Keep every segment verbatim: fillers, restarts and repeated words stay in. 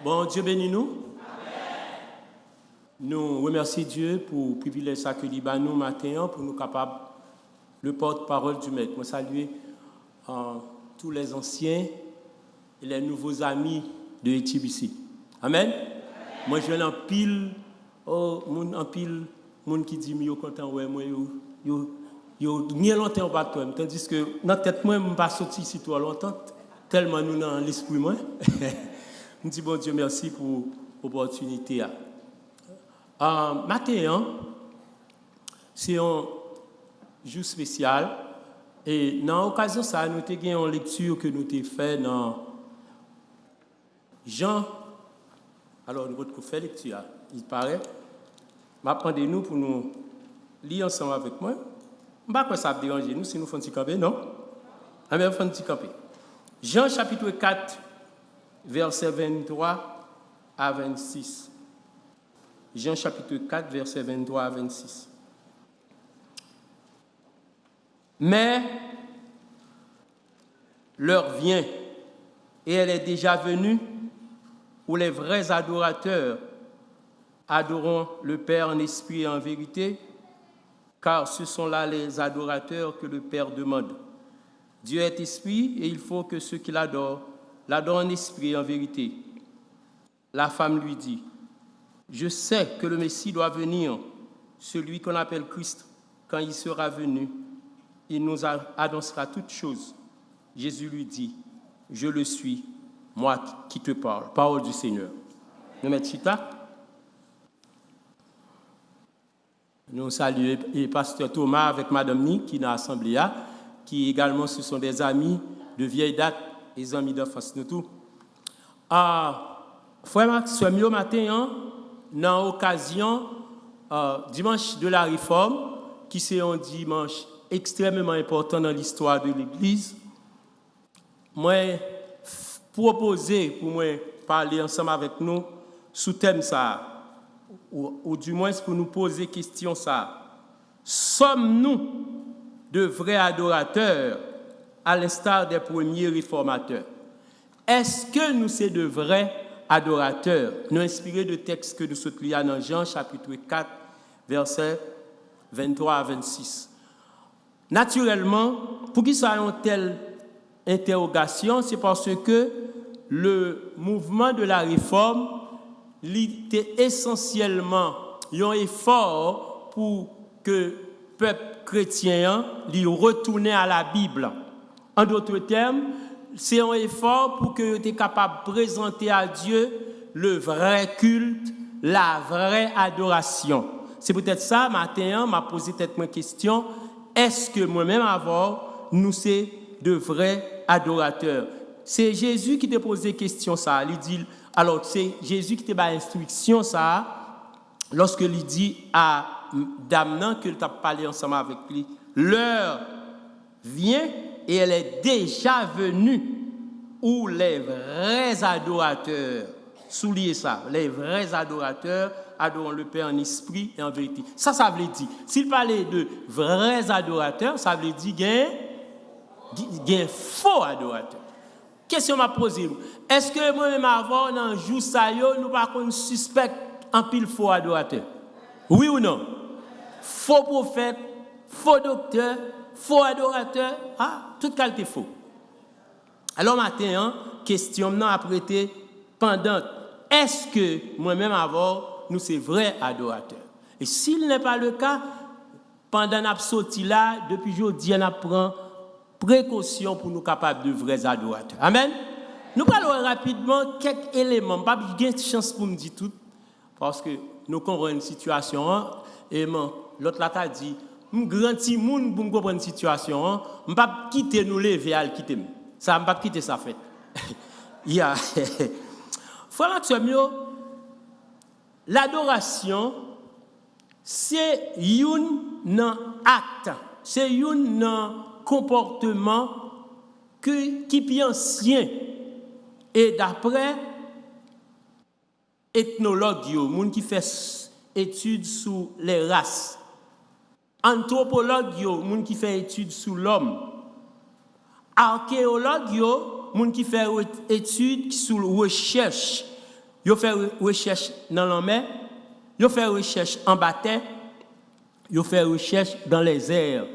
Bondye beni nou. Nou remèsye Dye pou privilèj sa ke li ba nou maten an pou nou kapab le pòt pawòl di Mèt. Mwen salye euh, tous les anciens et les nouveaux amis de H T B C. Amen. Mwen jwenn anpil oh, moun anpil moun ki di m yo kontan wè mwen, yo yo yo gen lontan yo pa t wè m, tandiske nan tèt mwen m pa soti isi twò lontan tèlman nou nan lespri mwen. M di Bondye mèsi pou opòtinite a. Ah, maten an se yon jou espesyal e nan okazyon sa a nou te gen yon lekti ke nou te fè nan Jan, alò nou potko fè lekti a, il paraît. M ap mande nou pou nou li ansanm avèk mwen. M pa kwè sa ap deranje nou si nou fè yon ti kanpe, non? Anben, fè yon ti kanpe. Jan chapit kat, vèsè venntwa a vennsis. Jan chapit kat, vèsè venntwa a vennsis. Mais l'heure vient, et elle est déjà venue, où les vrais adorateurs adoreront le Père en esprit et en vérité, car ce sont là les adorateurs que le Père demande. Dieu est esprit, et il faut que ceux qui l'adorent l'adorent en esprit et en vérité. La femme lui dit, je sais que le Messie doit venir, celui qu'on appelle Christ. Quand il sera venu, il nous a- annoncera toutes choses. Jésus lui dit, je le suis, moi qui te parle. Parole du Seigneur. Nou mèt chita. Nou salye e pastè Thomas avèk madanm ni ki nan asanble a, ki egalman se son dè zami de vyèy dat e zanmi danfans nou tou. Ah, frè m ak sè m yo, maten an, nan okazyon ah, Dimanche de la Réforme, ki se yon dimanch ekstrèmeman enpòtan nan listwa de legliz, mwen pwopoze pou mwen pale ansanm avèk nou sou tèm sa a, ou, ou dimwens pou nou poze kesyon sa a. Sommes-nous de vrais adorateurs, à l'instar des premiers réformateurs? Èske nou se de vrè adoratè? Nou enspire de tèks ke nou sot li a nan Jan chapit kat, vèsè venntwa a vennsis. Natirèlman, poukisa yon tèl entèwogasyon? Se paske le mouvman de la refòm, li te esansyèlman yon efò pou ke pèp kretyen an, li retounen a la Bib. An dotre tèm, se yon efò pou ke yo te kapab prezante a Dye le vrai culte, la vraie adoration. Se poutèt sa, maten an, m ap poze tèt mwen kesyon, èske mwen menm avè w, nou se de vrè adoratè? Se Jezi ki te poze kesyon sa a. Li di, alò, se Jezi ki te bay enstriksyon sa a, lòske li di a dam nan ke l t ap pale ansanm avèk li, l'heure vient et elle est déjà venue où les vrais adorateurs, souliye sa, les vrais adorateurs adoreront le Père en esprit et en vérité. Sa sa vle di? Si l pale de vrais adorateurs, sa vle di gen gen fo adoratè. Kesyon m ap poze nou, èske mwen menm avè w nan jou sa yo, nou pa konn sispèk anpil fo adoratè? Wi ou non? Fo pwofèt, fo doktè, fo adoratè, ah, tout kalite fo. Alò maten an, kesyon m nan ap rete pandan, èske mwen menm avè w, nou se vrè adoratè? E si l n'est pas le cas, pandan n ap soti la, depi jodi a n ap pran prekosyon pou nou kapab de vrè adoratè. Amèn. Nou pral wè rapidman kèk eleman. M p ap gen chans pou m di tout, paske nou konprann sitiyasyon an. E man, lòt la ta di, m gran timoun pou m konprann sitiyasyon an. M p ap kite nou leve al kite m. Sa, m p ap kite sa fèt. Ya. Frè m ak sè m yo, ladorasyon se youn nan ak, se youn nan konpòteman ki, ki pi ansyen. E daprè etnològ yo, moun ki fè s- etid sou lèras, antwopològ yo, moun ki fè etid sou lòm, akeyològ yo, moun ki fè re- etid sou rechèch, Yo fè re- rechèch nan lanmè, yo fè rechèch anba tè, yo fè rechèch dans les airs.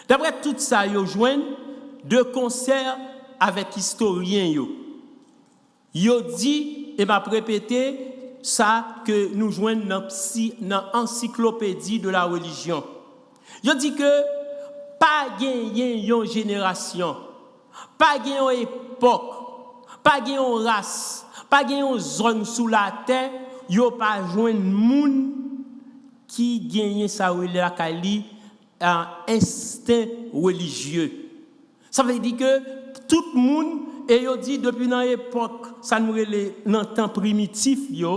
Daprè tout sa yo jwenn, de konsè avèk istoryen yo, yo di, e m ap repete sa ke nou jwenn nan, psi, nan Encyclopédie de la Religion. Yo di ke pa genyen yon jenerasyon, pa gen yon epòk, pa gen yon ras, pa gen yon zòn sou latè, yo pa jwenn moun ki genyen sa yo rele lakay li, a, ensten relijye. Sa vle di ke tout moun, e yo di depi nan epòk, sa nou rele nan tan primitif yo,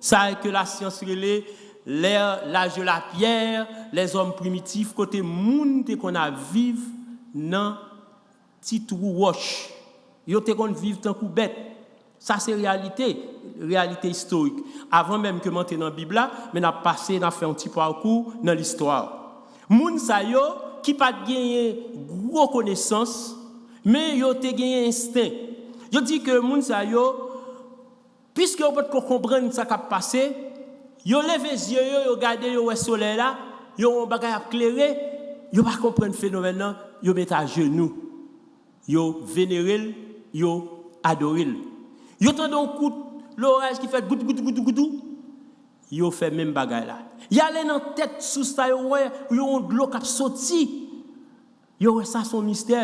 sa ke lasyans rele l'ère, l'âge de la pierre, les hommes primitifs, kote moun te konn ap viv nan ti twou wòch. Yo te konn viv tankou bèt. Sa se reyalite, reyalite istorik. Avan menm ke m antre nan Bib la, men n ap pase, n ap fè yon ti pakou nan listwa. Moun sa yo ki pa t genyen gwo konesans, men yo te genyen ensten. Yo di ke moun sa yo, piske yo potko konprann sa k ap pase, yo leve zye yo, yo gade, yo wè solèy la, yo wè yon bagay ap klere, yo pa konprann fenomèn nan, yo mete ajenou, yo venere l, yo adore l. Yo tande yon kout loraj ki fè gout, gout, gout, gout, yo fè menm bagay la. Y ale nan tèt sous la, yo wè yon dlo k ap soti. Yo wè sa se yon mistè.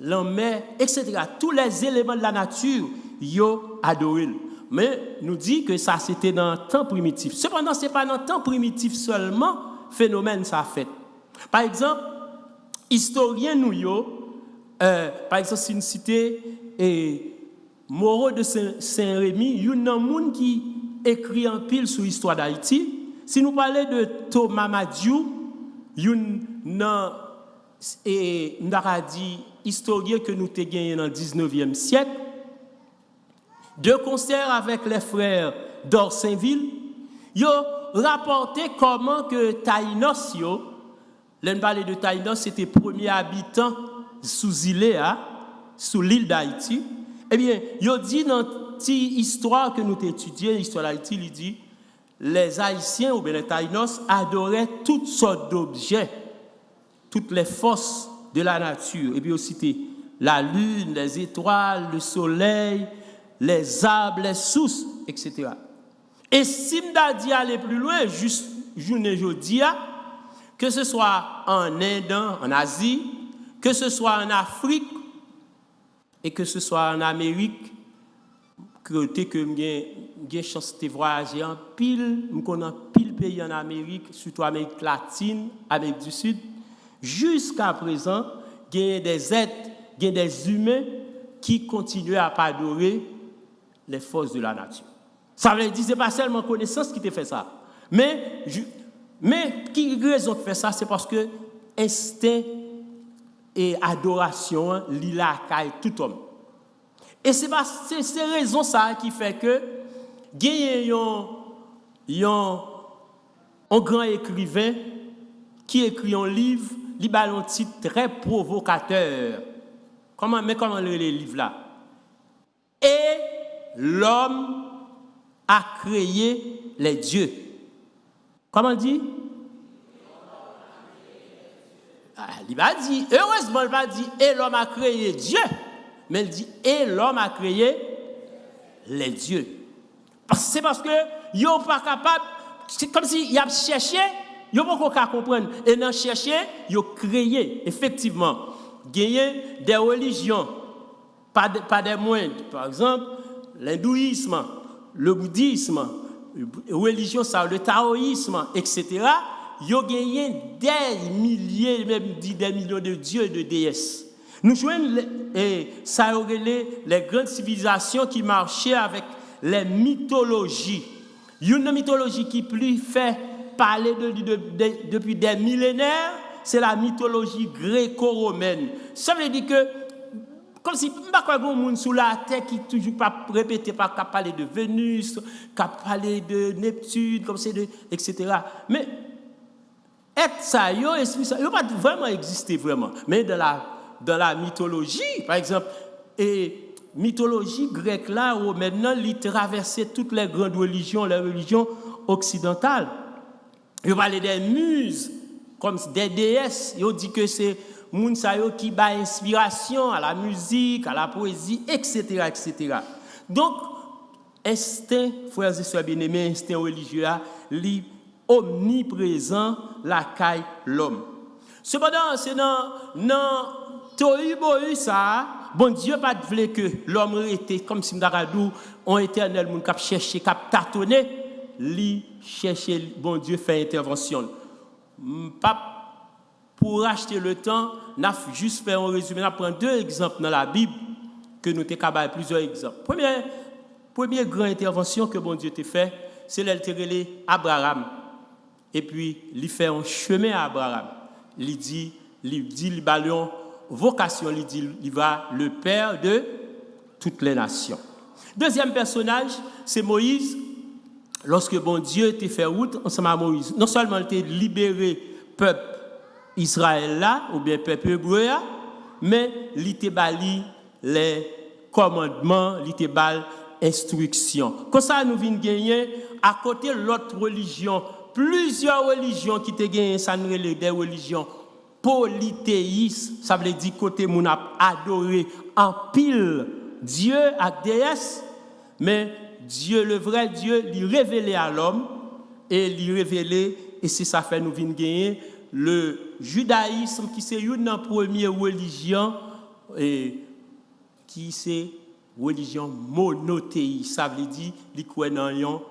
Lanmè, et cetera. Tous les éléments de la nature, yo adore l. Men, nou di ke sa se te nan tan primitif. Sepandan, se pa nan tan primitif sèlman fenomèn sa fèt. Pa egzanp, istoryen nou yo, euh, pa egzanp, si n site, e, Moreau de Saint- Saint-Rémy, youn nan moun ki ekri anpil sou istwa Dayiti. Si nou pale de Thomas Madiou, youn nan, e, m ta ka di, istoryen ke nou te genyen nan diznevyèm syèk, de konsè avèk les frères d'Orsainville, yo rapòte kòman ke Tayinòs yo, lè n pale de Tayinòs, se te premye abitan sou zile a, sou lil Dayiti. Ebyen, yo di nan ti istwa ke nou te etidye, istwa Dayiti, li di, les Haïtiens, oubyen les Taïnos, adoraient toutes sortes d'objets, toutes les forces de la nature. Epi yo site la lune, les étoiles, le soleil, les arbres, les sources, et cetera. E si m ta di ale pli lwen, jis jounen jodi a, ke se swa an End, an Azi, ke se swa an Afrik, e ke se swa an Amerik, kote ke m gen, gen chans te vwayaje anpil, m konn anpil peyi an Amerik, sitou Amerik Latin, Amerik di Sid, jiska prezan, genyen de zèt, gen de imen ki kontinye ap adore les forces de la nature. Sa vle di, se pa sèlman konesans ki te fè sa. Men, ju- men ki rezon ki fè sa, se paske ensten e adorasyon an, li lakay tout òm. E se pa, se, se rezon sa a ki fè ke genyen yon, yon, yon gran ekriven ki ekri yon liv, li ba l yon tit trè pwovokatè. Kòman, men kòman l rele liv la? Et l'homme a créé les dieux. Kòman l di? Ah, li pa di, erezman, li pa di, et l'homme a créé Dieu, men li di, et l'homme a créé les dieux. Pas- Se paske yo pa kapab, se kòmsi y ap chèche, yo poko ka konprann. E nan chèche, yo kreye, efektivman. Genyen de relijyon, pa de, pa de mwen, pa egzanp, lendouyism, le boudism, relijyon sa, le taoyism, et cetera, yo genyen de milye, menm di de milyon de dye e de deyès. Nou jwenn le- e, sa yo rele les grandes civilisations ki mache avèk les mythologies. Youn nan mitoloji ki pli fè pale de li de, de, depi de milenè, se la mitoloji greko-romèn. Sa vle di ke, kòmsi, m pa kwè gen moun sou latè ki toujou pa repete, pa, k ap pale de Venus, k ap pale de Neptune, kòmsi de, et cetera. Men, èt sa yo, espri sa yo, pa t vrèman egziste vrèman. Men dans la, dans la mythologie, pa egzanp, e mitoloji grèk la, womèn nan, li travèse toutes les grandes religions, les religions occidentales. Yo pale des muses, comme des déesses, yo di ke se moun sa yo ki bay enspirasyon à la musique, à la poésie, et cetera, et cetera. Donk, ensten, frères et sœurs bien-aimés, ensten relijye a, li omniprezan lakay lòm. Sepandan, se nan, nan tohubohu sa a, Bondye pa t vle ke lòm rete, kòmsi m ta ka di w, yon etènèl moun k ap chèche, k ap tatone, li chèche Bondye fè entèvansyon l. M p ap, pou rachte le tan, n ap jis fè yon rezime, n ap pran de egzanp nan Labib, ke nou te ka bay plizyè egzanp. Premye, premye gran entèvansyon ke Bondye te fè, se lè l te rele Abraram. Epi, li fè yon chemen a Abraram. Li di, li di, li ba l yon vokasyon, li di, li va le père de toutes les nations. Dezyèm pèsonaj, se Moyiz. Lòske Bondye te fè wout ansanm a Moyiz, non sèlman li te libere pèp Izrayèl la, oubyen pèp ebre a, men li te ba li lè kòmandman, li te ba l enstriksyon. Konsa, nou vin genyen, akote lòt relijyon, plizyè relijyon ki te genyen, sa n rele de relijyon politeyis, sa vle di kote moun ap adore anpil dye ak deyès, men Dye, le vrè Dye, li revele a lòm, e li revele, e se sa fè nou vin genyen le judayism, ki se youn nan premye relijyon, e, ki se relijyon monoteyis, sa vle di li kwè nan yon,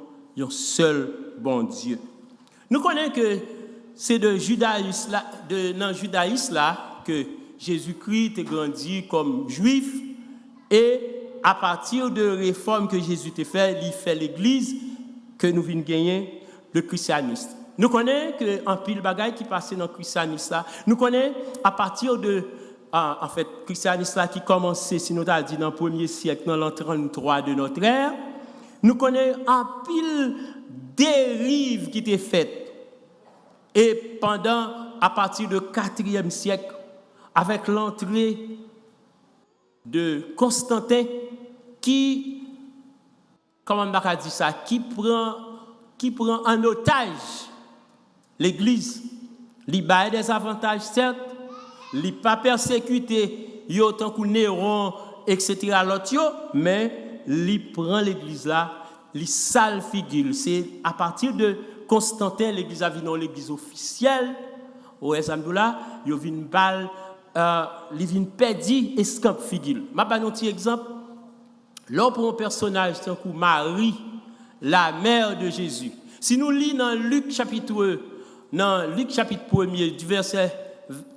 yon sèl Bondye. Nou konnen ke se de jidayis la, de, nan jidayis la ke Jezikri te grandi kòm jwif, e apati de refòm ke Jezi te fè, li fè legliz ke nou vin genyen, le christianisme. Nou konnen ke anpil bagay ki pase nan krisyanis la, nou konnen apati de, a, anfèt, krisyanis la ki kòmanse, si nou ta di, nan premye syèk, nan l'an tranntrwa de notre ère, nou konnen anpil deriv ki te fèt. E pandan, apati de katriyèm syèk, avèk lantre de Konstanten, ki, kòman m ta ka di sa, ki pran, ki pran an otaj legliz. Li bay de zavantaj, sèt, li pa pèsekite yo tankou Neron, et cetera, lòt yo, men li pran legliz la, li sal figi l. Se apati de Konstanten, legliz la vin yon legliz ofisyèl. Ou wè sa m di w la, yo vin ba l, euh, li vin pèdi eskanp figi l. M ap ba nou yon ti egzanp. Lè w pran yon pèsonaj tankou Mari, la mère de Jésus. Si nou li nan Lik chapit, nan Lik chapit premye, di vèsè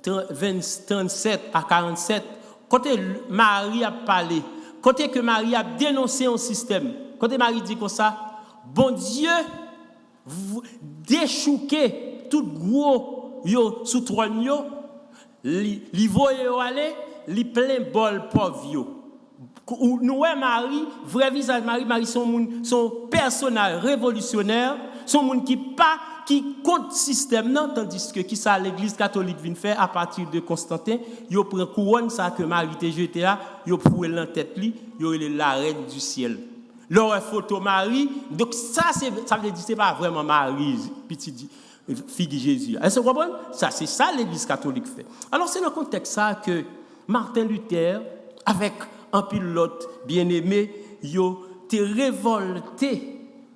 tran-, ven-, trannsèt a karannsèt, kote Mari ap pale, kote ke Mari ap denonse yon sistèm, kote Mari di konsa, Bondye v-, dechouke tout gwo yo sou twòn yo, li, li voye yo ale, li plen bòl pòv yo. Ou, nou wè Mari, vrè vizaj Mari, Mari se yon moun, se yon pèsonaj revolisyonè, se yon moun ki pa, ki kont sistèm nan, tandiske kisa legliz katolik vin fè apati de Konstanten, yo pran kouwòn sa ke Mari te jete a, yo foure l nan tèt li, yo rele l la reine du ciel. Lè w wè foto Mari, donk sa se, sa vle di se pa vrèman Mari, pitit figi Jezi a. Èske w konprann? Sa se sa legliz katolik fè. Alò, se nan kontèks sa ke Martin Luther, avèk anpil lòt byeneme, yo te revòlte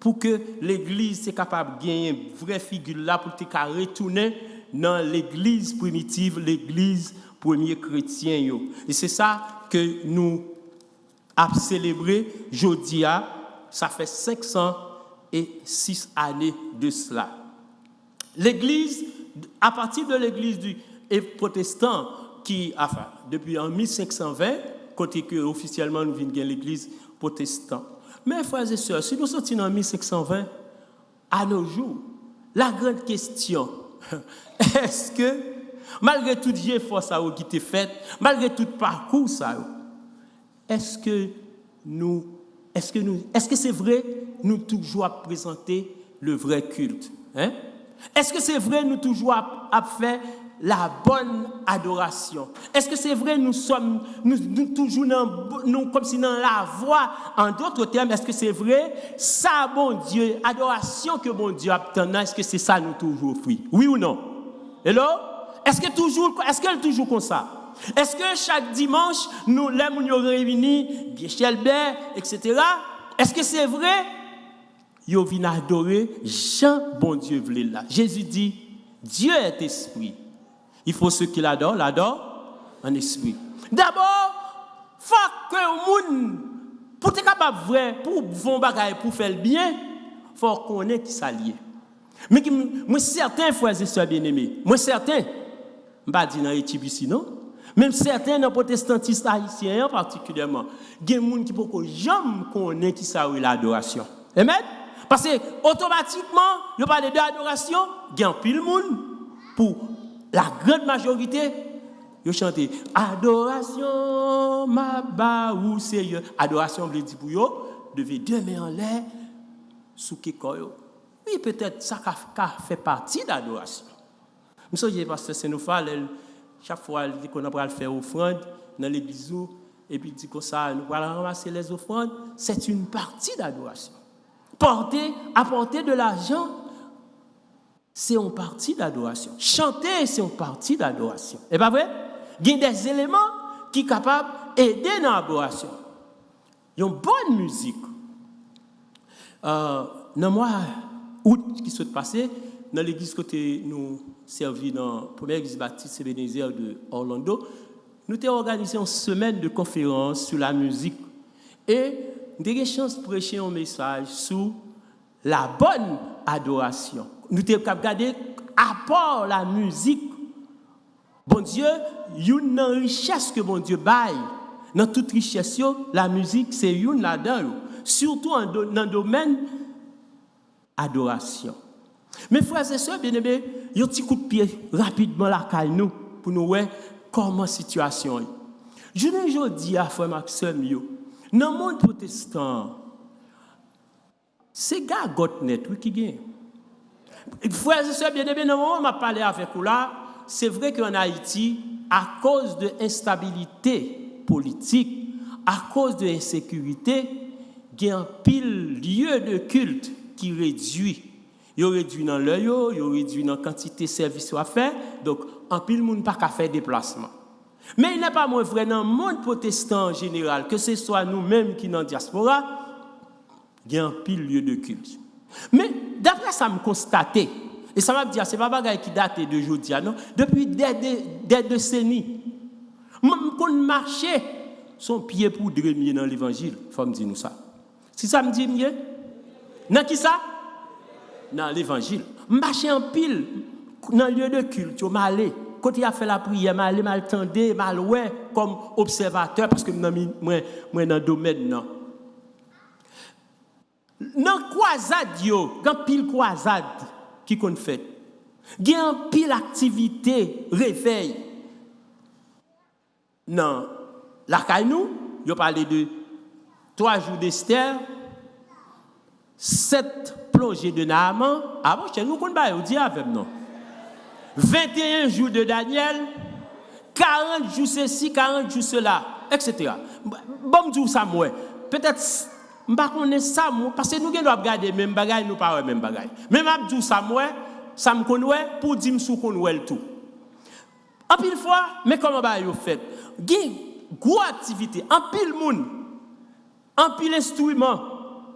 pou ke legliz te kapab genyen vrè figi l la, pou l te ka retounen nan legliz primitiv, legliz premye kretyen yo. E se sa ke nou ap selebre jodi a, sa fè senk san e sis ane de sela. Legliz, apati de legliz di, e pwotestan, ki, anfen, depi an mil senk san ven, kote ke ofisyèlman nou vin gen legliz pwotestan. Men, frè e sè, si nou soti nan mil senk san ven, à nos jours, la grande question, èske, malgre tout jefò sa yo ki te fèt, malgre tout pakou sa yo, èske nou, èske nou, èske se vre nou toujou ap prezante le vrai culte? Hein? Èske se vre nou toujou ap, ap fè la bonne adoration? Èske se vre nou sòm, nou, nou toujou nan, nou kòmsi nan lavwa? An dòt tèm, èske se vre sa Bondye, adorasyon ke Bondye ap tann nan, èske se sa nou toujou ofri? Wi ou non? Hello? Èske toujou, èske l toujou konsa? Èske chak dimanch, nou, lè moun yo reyini, byen chèlbè, et cetera, èske se vre yo vin adore jan Bondye vle l la? Jezi di, Dieu est esprit. Il faut ceux qui l'adorent, l'adorent en esprit. Dabò, fòk ke yon moun, pou te kapab vre, pou w fè yon bagay, pou w fè l byen, fò w konnen ki sa l ye. Men ki, mwen sèten, frè e sè byeneme, mwen sèten, m pa di nan H B C non, men m sèten nan pwotestantis ayisyen an patikilyèman, gen moun ki poko janm konnen ki sa yo rele adorasyon. Amen? Paske otomatikman, yo pale de adorasyon, gen anpil moun, pou la grande majorité, yo chante, adorasyon m ap ba ou, Seyè. Adorasyon vle di pou yo, leve de men anlè, souke kò yo. Wi, petèt, sa ka, ka fè pati de adorasyon. M sonje pastè Senofa, lè l, chak fwa li te konn pral fè ofrann nan legliz ou, epi l di konsa, nou pral ranmase les offrandes, c'est une partie d'adoration. Porter, apporter de l'argent, c'est une partie d'adoration. Chanter, c'est une partie d'adoration. E pa vre? Gen des éléments ki kapab ede nan adorasyon. Yon bòn mizik. Euh, nan mwa out ki sot pase, nan legliz kote nou sèvi nan premye legliz batis Ebenezer de Orlando, nou te òganize yon semèn de konferans sou la mizik. E m te gen chans preche yon mesaj sou la bonne adoration. Nou te kab gade apò la mizik. Bondye, youn nan richès ke Bondye bay, nan tout richès yo, la mizik se youn ladan yo. Sitou an do, nan domèn adorasyon. Men frè e sè byeneme, yon ti kout pye rapidman lakay nou pou nou wè kòman sitiyasyon ye. Jounen jodi a, frè m ak sè m yo, nan mond pwotestan an, se gagòt nèt, wi, ki genyen. Frè e sè byeneme, nan moman m ap pale avèk ou la, se vre ke an Ayiti, akoz de enstabilite politik, akoz de ensekirite, gen anpil lye de kilt ki redui. Yo redui nan lè yo, yo redui nan kantite sèvis yo ap fè. Donk, anpil moun pa ka fè deplasman. Men il n'est pas moins vrai, nan mond pwotestan an jeneral, ke se swa nou menm ki nan dyaspora, gen anpil lye de kilt. Men, daprè sa m konstate, e sa m ap di a, se pa bagay ki date de jodi a, non. Depi dè, dè, dè deseni, m, m konn mache, se yon pye poudre m ye nan levanjil, fò m di nou sa. Se sa m di m ye? Nan ki sa? Nan levanjil. M mache anpil nan lye de kilt yo, m ale. Kote y ap fè lapriyè, m ale, m al tande, m al wè kòm obsèvatè, paske m nan mi, mwen, mwen nan domèn nan. Nan kwazad yo, gen anpil kwazad ki konn fèt. Gen anpil aktivite revèy. Nan lakay nou, yo pale de twa jou d'Esther, sèt plonje de Naaman. A monchè, nou konn bagay yo, di avè m non. Venteyen jou de Danyèl, karant jou sesi, karant jou sela, et cetera. Ban m di w sa m wè. Petèt, m pa konnen sa m wè, paske nou gen dwa ap gade menm bagay, nou pa wè menm bagay. Men m ap di w sa m wè, sa m konn wè, pou w di m si w konn wè l tou. Anpil fwa, men kòman bagay yo fèt. Gen gwo aktivite, anpil moun, anpil enstriman,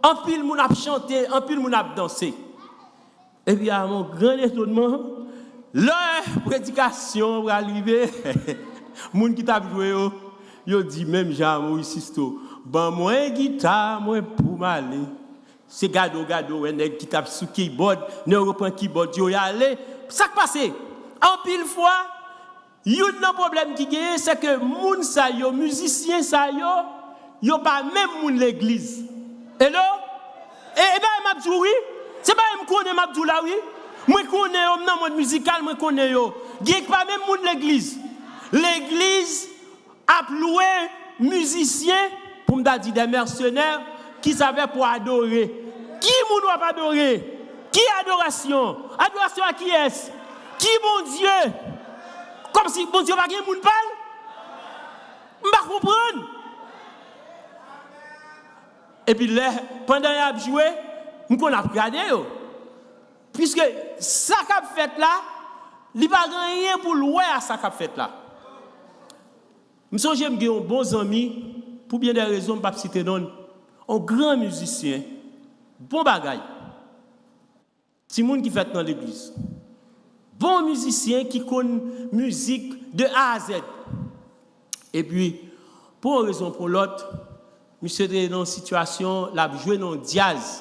anpil moun ap chante, anpil moun ap danse. Epi, à mon grand étonnement, lè predikasyon an pral rive, moun ki t ap jwe yo, yo di menm jan a Maurice Sisto, ban mwen gita mwen pou m ale. Se gade w gade w wè nèg ki t ap sou kibòd, nèg yo pran kibòd yo, y ale. Sa k pase? Anpil fwa, youn nan pwoblèm ki genyen, se ke moun sa yo, mizisyen sa yo, yo pa menm moun legliz. Hello? E, e bagay m ap di w wi. Se bagay m konnen m ap di w la wi. Mwen konnen yo, m nan mond mizikal, mwen konnen yo. Gen ki pa menm moun legliz. Legliz ap lwe mizisyen, pou m ta di de mèsenè, ki sa fè pou adore. Ki moun w ap adore? Ki adorasyon? Adorasyon a kiyès? Ki Bondye? Kòmsi Bondye pa gen moun pa l? M pa konprann. Epi lè, pandan y ap jwe, m konn ap gade yo. Piske sa k ap fèt la, li pa gen anyen pou l wè a sa k ap fèt la. M sonje m gen yon bon zanmi, pou byen de rezon, m p ap site non l, yon gran mizisyen, bon bagay. Timoun ki fèt nan legliz. Bon mizisyen ki konn mizik de A a Z. Epi, pou yon rezon pou lòt, misye te nan yon sitiyasyon, l ap jwe nan yon dyaz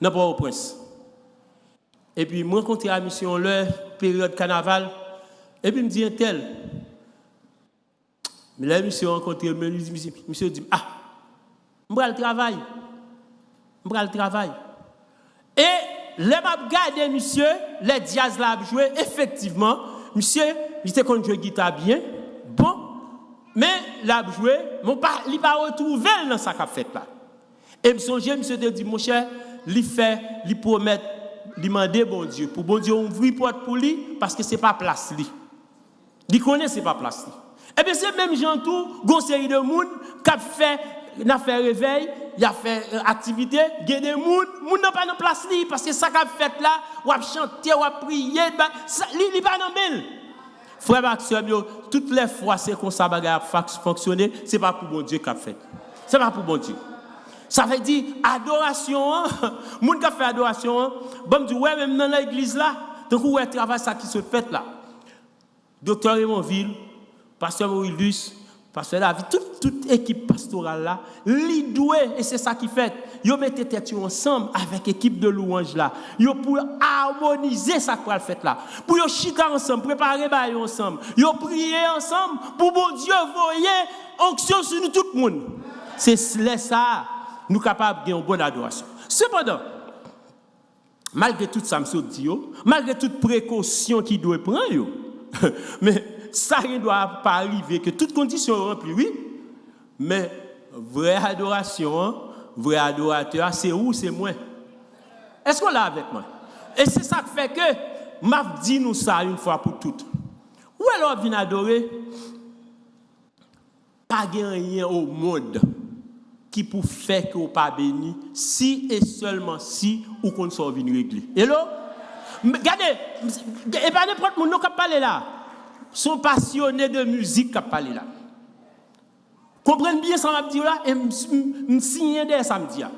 nan Pòtoprens. Epi, m rankontre a misye yon lè, peryòd kanaval, epi m di entèl, men lè misye rankontre m, misye, misye di m, ah, m pral travay. M pral travay. E lè m ap gade misye, lè dyaz la ap jwe, efektivman, misye, li te konn jwe gita byen, bon, men l ap jwe, men pa, li pa retwouve l nan sa k ap fèt la. E m sonje, misye te di, monchè, li fè, li pwomèt, li mande Bondye, pou Bondye ouvri pòt pou li, paske se pa plas li. Li konnen se pa plas li. Ebyen, se menm jan tou, gon seri de moun k ap fè, n ap fè revèy, y ap fè, euh, aktivite, gen de moun, moun nan pa nan plas li, paske sa k ap fèt la, w ap chante, w ap priye, ba, sa, li, li pa nan men l. Frè m ak sè m yo, tout lè fwa se konsa bagay ap fak-, fonksyone, se pa pou Bondye k ap fèt. Se pa pou Bondye. Sa vle di, adorasyon an, moun k ap fè adorasyon an, ban m di w, wè, menm nan legliz la, tankou w wè travay sa ki sot fèt la. Doktè Raymond Ville, pastè Maurice, pastè David, tout, tout ekip pastoral la, li dwe, e se sa ki fèt, yo mete tèt yo ansanm avèk ekip de louwanj la, yo pou amonize sa k pral fèt la, pou yo chita ansanm, prepare bagay yo ansanm, yo priye ansanm, pou Bondye voye onksyon sou nou tout moun. Se s-, lè sa a, nou kapab gen yon bòn adorasyon. Sepandan, malgre tout sa m sot di yo, malgre tout prekosyon ki dwe pran yo, men sa gen dwa pa rive ke tout kondisyon yo ranpli, wi. Men vrè adorasyon an, vrè adoratè a, se ou, se mwen. Èske w la avèk mwen? E se sa k fè ke m ap di nou sa yon fwa pou tout. Ou wè lè w ap vin adore, pa gen anyen o mond ki pou fè ke w pa beni, si e sèlman si ou konn sa w vin regle. Hello? M-, gade, m-, e pa nenpòt moun non k ap pale la. Se yon pasyone de mizik k ap pale la. Konprann byen sa m ap di w la, e m, m, m siyen dèyè sa m di a.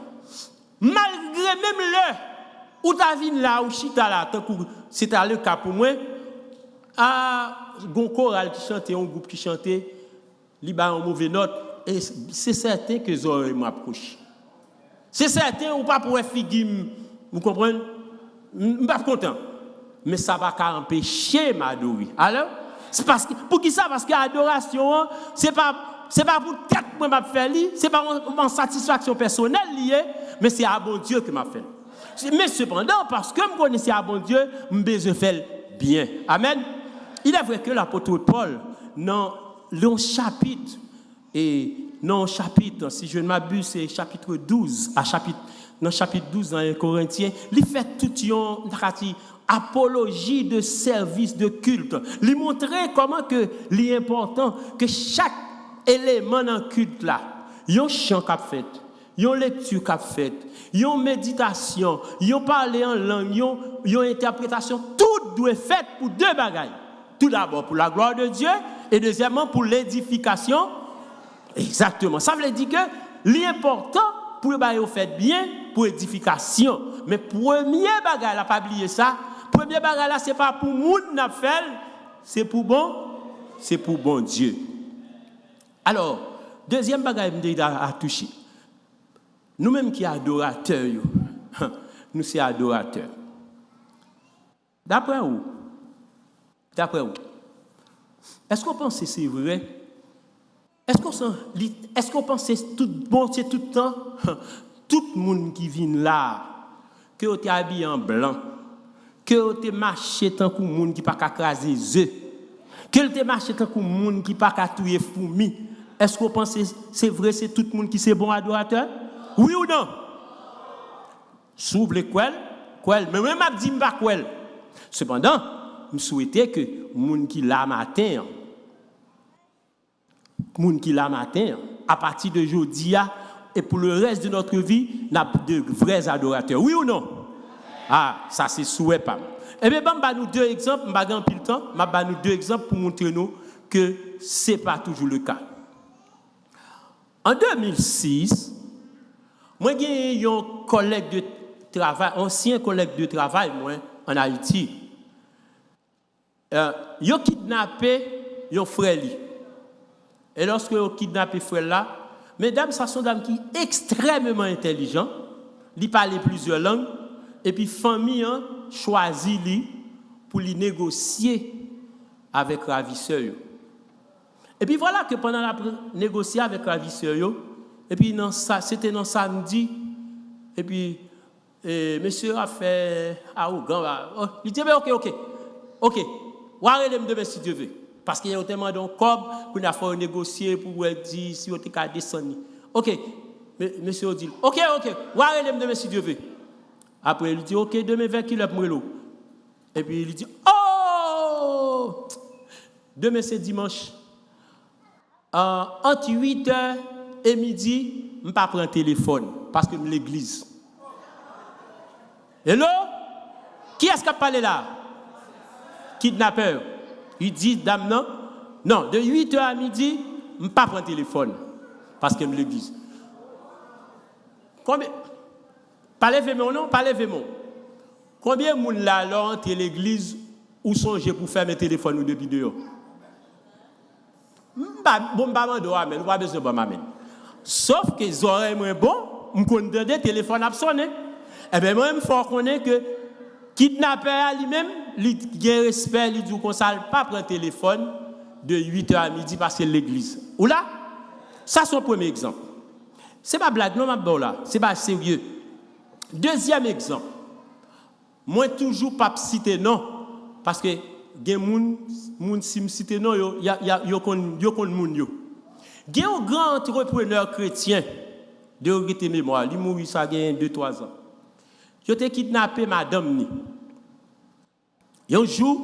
Malgre menm lè ou ta vin la, ou chita la, tankou se ta le ka pou mwen, a, gon koral ki chante, yon gwoup ki chante, li bay yon move nòt, e se sèten ke zòrèy mwen ap kwochi. Se sèten ou p ap wè figi m, ou konprann? M, m p ap kontan. Men sa pa ka anpeche m adore. Alò, se paske, poukisa? Paske adorasyon an, se pa, se pa pou tèt mwen m ap fè li, se pa yon, yon satisfaksyon pèsonèl li ye, men se a Bondye ke m ap fè l. Men sepandan, paske m konnen se a Bondye, m bezwen fè l byen. Amèn. Il est vrai que l'apôtre Paul, nan yon chapit, e nan yon chapit, si je ne m'abuse, se chapit douz, a chapit, nan chapit douz nan en Korentyen, li fè tout yon, nou ta ka di, apoloji de sèvis de kilt. Li montre kòman ke li enpòtan ke chak eleman nan kilt la, yon chan k ap fèt, yon lekti k ap fèt, yon meditasyon, yon pale an lang, yon, yon entèpretasyon, tout dwe fèt pou de bagay. Toudabò, pou la glwa de Dye, e dezyèmman, pou ledifikasyon. Egzakteman. Sa vle di ke li enpòtan pou yo ba yo fèt byen pou edifikasyon. Men premye bagay la, pa bliye sa, premye bagay la, se pa pou moun n ap fè l, se pou bon, se pou Bondye. Alò, dezyèm bagay m te a, a touche. Nou menm ki adoratè yo, nou se adoratè. Daprè ou, daprè ou, èske w panse se vre? Èske w san-, li, èske w panse tout bon, se tout tan, tout moun ki vin la, ke yo te abiye an blan, ke yo te mache tankou moun ki pa ka kraze ze, ke yo te mache tankou moun ki pa ka touye foumi, èske w panse se vre se tout moun ki se bon adoratè? Wi ou non? Si w vle kwè l, kwè l. Men mwen, m ap di m pa kwè l. Sepandan, M swete ke moun ki la maten an, moun ki la maten an, apati de jodi a, e pou le rès de notre vi, n ap de vrè adoratè. Wi ou non? Ah, sa se swè pa m. Ebyen, ban m ba nou de egzanp, m pa gen anpil tan, m ap ba nou de egzanp pou montre nou ke se pa toujou le ka. An de mil sis, mwen genyen yon kòlèg de travay, ansyen kòlèg de travay mwen ann Ayiti. Eh, yo kidnape yon frè li. E lòske yo kidnape frè l la, medam sa se yon dam ki ekstrèmeman entèlijan, li pale plizyè lang, epi fanmi an chwazi li pou li negosye avèk ravisè yo. Epi vwala ke pandan l ap negosye avèk ravisè yo, epi nan sa, se te nan samdi, epi e, mesye a fè awogan la. Oh, li di, "Ebyen, oke, oke. Oke. W a rele m demen si Dye ve." Paske yo te mande yon kòb, kounye a fò yo negosye pou wè di si yo te ka desann li. Oke. Me-, mesye yo di l, "Oke, oke. W a rele m demen si Dye ve." Apre, li di, "Oke, demen vè kilè pou m rele w?" Epi li di, "Oh! Demen se dimanch." Ah, ant uit è e midi, m pa pran telefòn, paske m legliz. Hello? Kiyès k ap pale la? Kidnapè. Li di dam nan, "Non, de uit è a midi, m pa pran telefòn, paske m legliz." Konbyen, pa leve men w non, pa leve men w. Konbyen moun la, lè w antre legliz, ou sonje pou fèmen telefòn ou depi deyò? M pa, bon, m pa mande w amèn, ou pa bezwen ban m amèn. Sòf ke zòrèy mwen bon, m konn tande telefòn ap sonnen. Ebyen, mwen, m fè w konnen ke kidnapè a li menm, li gen respè, li di w konsa, l pa pran telefòn de uit è a midi paske l legliz. Ou la? Sa se yon premye egzanp. Se pa blag non m ap ba w la, se bagay serye. Dezyèm egzanp, mwen toujou p ap site non, paske gen moun, moun si m site non yo, y a, y a, yo konn, yo konn moun yo. Gen yon gran antreprenè kretyen, de regrete memwa, li mouri sa gen de twa zan. Yo te kidnape madanm ni. Yon jou,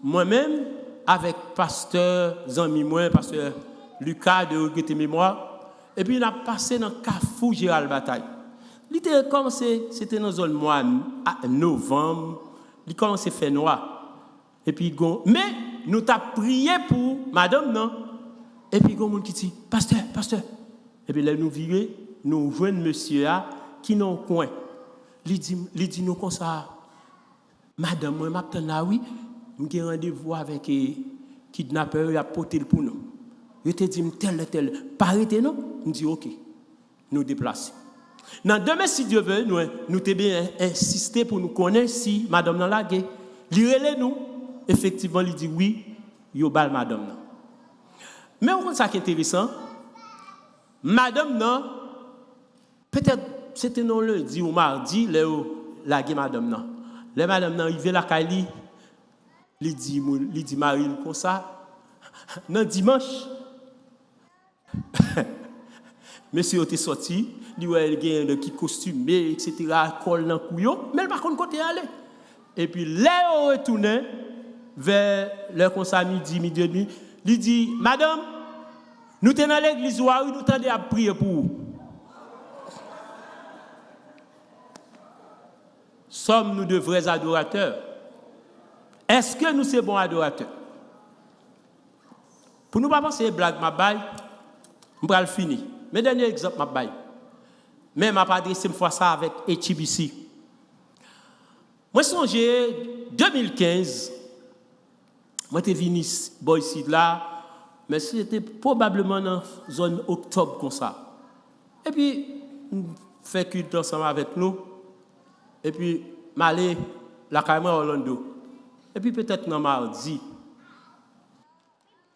mwen menm, avèk pastè, zanmi mwen, pastè Lucas, de regrete memwa, epi n ap pase nan kafou Jeral Batay. Li te kòmanse, se te nan zòn mwa a, novanm, li kòmanse fè nwa. Epi gon, men nou t ap priye pou madanm nan. Epi gon moun ki di, "Pastè, pastè." Epi lè nou vire, nou jwenn mesye a ki nan yon kwen. Li di, li di nou konsa, "Madanm mwen, m ap tann la, wi. M gen randevou avèk, eh, kidnapè yo, y ap pote l pou nou. Yo te di m tèl lè, tèl lè. Pa rete non." M di, "Oke." Nou deplase. Nan demen, si Dye ve, nou, nou te byen ensiste pou nou konnen si madanm nan lage. Li rele nou. Efektivman, li di wi, yo ba l madanm nan. Men ou konn sa ki enteresan? Madanm nan, petèt se te nan lendi ou madi, lè yo lage madanm nan. Lè madanm nan rive lakay li, li di moun, li di mari l konsa, nan dimanch, mesye yo te sòti, li wè l gen de ki kostime, etsetera, kò l nan kou yo, men l pa konn kote l ale. Epi lè yo retounen, vè lè konsa midi, midi edmi, li di, "Madanm, nou te nan legliz ou a, wi, nou tande y ap priye pou ou." Sommes-nous de vrais adorateurs? Èske nou se bon adoratè? Pou nou pa panse e blag m ap bay, m pral fini. Men dènye egzanp m ap bay. Men m ap adrese m fwa sa avèk H B C. Mwen sonje de mil kenz, mwen te vini s-, bò isit la, men se te pwobableman nan zòn oktòb konsa. Epi, m fè kilt ansanm avèk nou. Epi, m ale lakay mwen Orlando. Epi, petèt nan madi,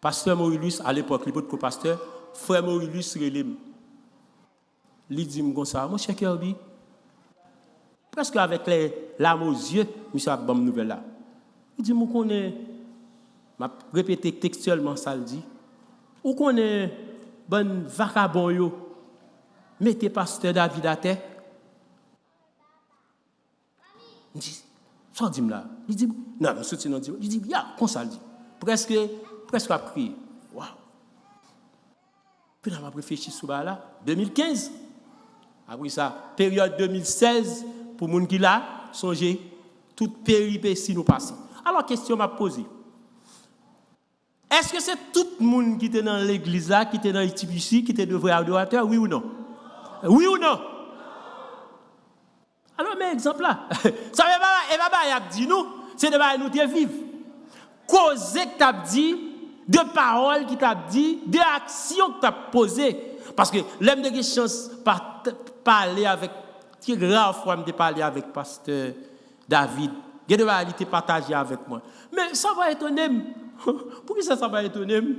pastè Morilus, alepòk, li potko pastè, frè Morilus rele m. Li di m konsa, "Monchè Kerby," prèske avèk lè lam o zye, misye ap ban m nouvèl la. Li di m, "Ou konnen," m ap repete tekstyèlman sa l di, "ou konnen bann vakabon yo mete pastè David atè?" M di, Sa w di m la? Li di, non, m soti nan di, li di, ya, konsa l di. Prèske, prèske ap kriye. Waw. Pi la m ap reflechi sou bagay la. De mil kenz. Apre sa, peryòd de mil sèz, pou moun ki la, sonje tout peripesi nou pase. Alò, kesyon m ap poze. Èske se tout moun ki te nan legliz la, ki te nan I T B C, ki te de vrè adoratè, wi ou non? Wi ou non? Alò, men egzanp la. Sa e pa, e pa bagay y ap di nou, se de bagay nou te viv. Koze k t ap di, de pawòl ki t ap di, de aksyon k t ap poze. Paske lè m te gen chans pa, pale avèk, se ra fwa m te pale avèk pastè David, gen de bagay li te pataje avèk mwen. Men sa pa etone m. Poukisa sa pa etone m?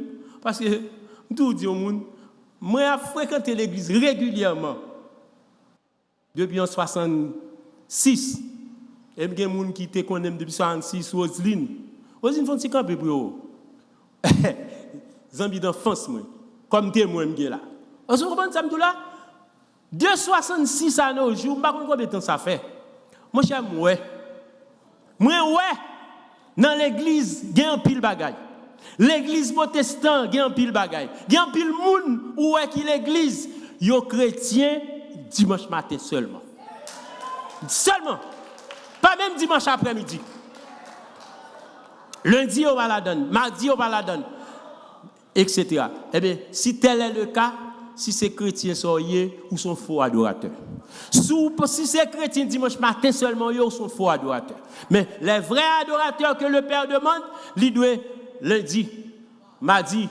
Paske m toujou di yon moun, mwen ap frekante legliz regilyèman depi an swasannsis. E m gen moun ki te konnen m depi swasannsis, Roseline. Roseline fè yon ti kanpe pou yo. Zanmi danfans mwen. Kòm temwen m gen la. Èske w konprann sa m di w la? De swasannsis a no jou, m pa konn konbyen tan sa fè. Monchè, m wè. Mwen wè, nan legliz, gen anpil bagay. Legliz pwotestan, gen anpil bagay. Gen anpil moun ou wè ki legliz, yo kretyen dimanch maten sèlman. Sèlman. Pa menm dimanch aprèmidi. Lendi, yo pa ladann. Madi, yo pa ladann. Etsetera. Ebyen, si tel est le cas, si se kretyen sa w ye, ou se yon fo adoratè. Si w, si se kretyen dimanch maten sèlman w ye, ou se yon fo adoratè. Men, les vrais adorateurs que le Père demande, li dwe lendi, madi,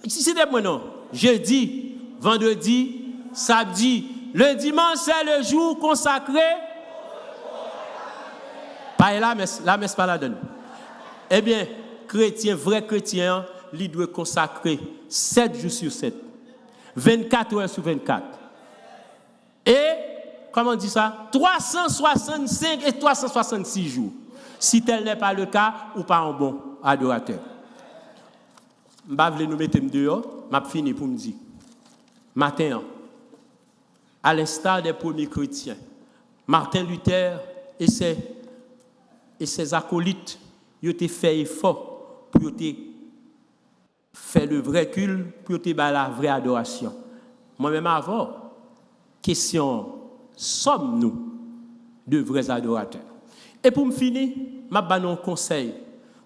site mwen non, jedi, vandredi, samdi, le dimanche, c'est le jour consacré. Pa gen lamès, lamès pa ladann. Ebyen, kretyen, vrè kretyen an, li dwe konsakre sèt jou sou sèt, vennkat è sou vennkat. E, kòman di sa? Twa san swasannsenk e twa san swasannsis jou. Si tel n'est pas le cas, ou pa yon bon adoratè. M pa vle nou mete m deyò, m ap fini pou m di. Maten an, à l'instar des premiers chrétiens, Martin Luther et ses, et ses acolytes, yo te fè efò pou yo te fè le vrai culte, pou yo te bay la vraie adoration. Mwen menm avè w, kesyon an, sommes-nous de vrais adorateurs? E pou m fini, m ap ba nou yon konsèy,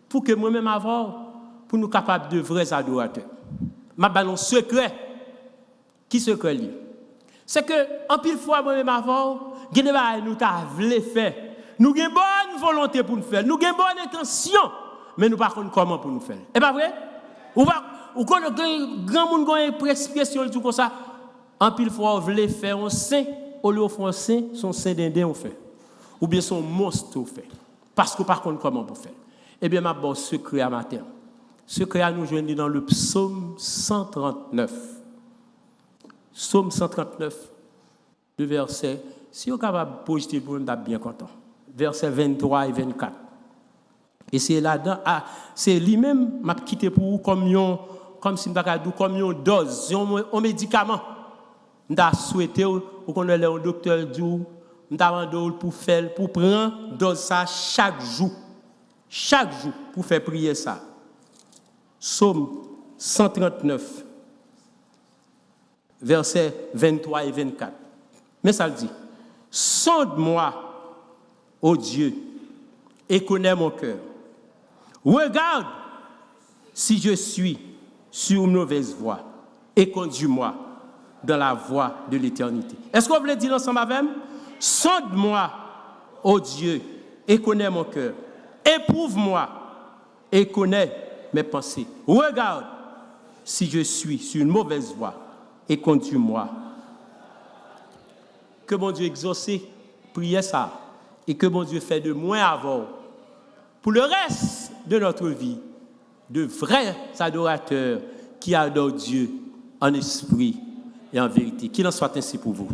pou ke mwen menm avè w, pou nou kapab de vrais adorateurs. M ap ba nou yon sekrè. Ki sekrè l ye? Se ke, anpil fwa, mwen menm avè w, gen de bagay nou ta vle fè. Nou gen bòn volonte pou n fè l. Nou gen bòn entansyon, men nou pa konn kòman pou nou fè l. E pa vre? Ou pa, ou konn, gen granmoun gen yon ekspresyon, l di w konsa, anpil fwa, w vle fè yon sen, olye w fè yon sen, se yon sen denden w fè. Oubyen se yon mons w fè. Paske w pa konn kòman pou fè l. Ebyen, m ap ba w sekrè a maten an. Sekrè a, nou jwenn li nan le psaume cent trente-neuf. Psaume cent trente-neuf, de vèsè, si yo kapab pwojte l pou mwen, m t ap byen kontan. Vèsè venntwa e vennkat. E se ladan, a, se li menm m ap kite pou ou kòm yon, kòm si m ta ka di w, kòm yon dòz, yon, yon medikaman. M ta swete w, ou konnen lè yon doktè di w, m ta mande w pou fè l, pou pran dòz sa chak jou. Chak jou pou fè priyè sa. Sòm san trannèf, vèsè venntwa e vennkat. Men sa l di, sonde-moi, ô Dieu, et connais mon cœur. Regarde si je suis sur une mauvaise voie et conduis-moi dans la voie de l'éternité. Èske w vle di l ansanm avè m? Sonde-moi, ô Dieu, et connais mon cœur. Éprouve-moi et connais mes pensées. Regarde si je suis sur une mauvaise voie et conduis-moi. Ke Bondye egzòse priyè sa a, e ke Bondye fè de mwen avè w, pour le reste de notre vie, de vrais adorateurs qui adorent Dieu en esprit et en vérité. Qu'il en soit ainsi pour vous.